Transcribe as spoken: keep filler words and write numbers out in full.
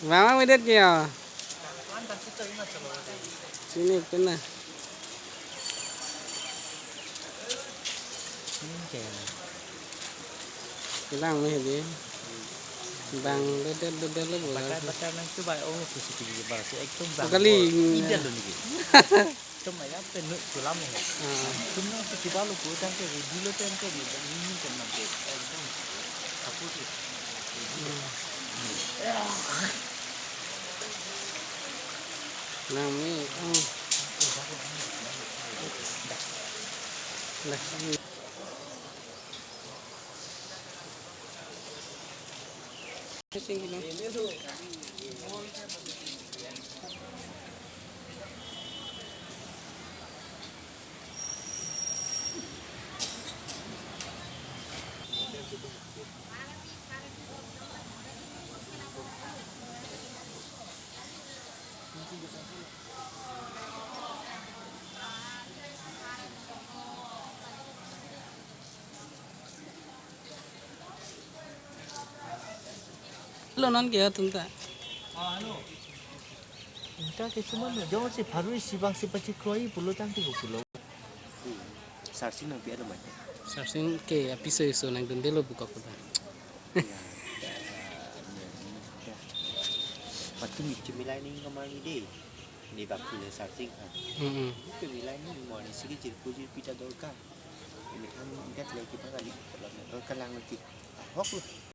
Mama medet ke ya? Sini kena. Kelang me di. Bang dodel dodel lo bola. Batar batar nang tu bai ong ke siti di bar si ekdom bang. Kali. Ida lo ni. Ekdom ya pen nu sulam he. Ah. Tum nang siti balo ko tang ke di lo tang ke ni ni ni kan nang ke. Ekdom. Aku tu. Nang me. Oh. Lah. Lo non ke atum ta. Inta ke cuma no, jongsi pharui si bang si pachikroi pulo tangte ko pulo. Sarsing nangpi ado mate. Sarsing ke apiso iso nangdundelo buka kuda. Patu mi chimilai ni kamar ni de. Ni bak pule sarsing ha. Mm-mm. Chimilai ni mo ni sigi jirpo jirpi ta dorkar. Ini kan ingat lagi kita kali. Kalau dorkar lang lagi. Ahok lo.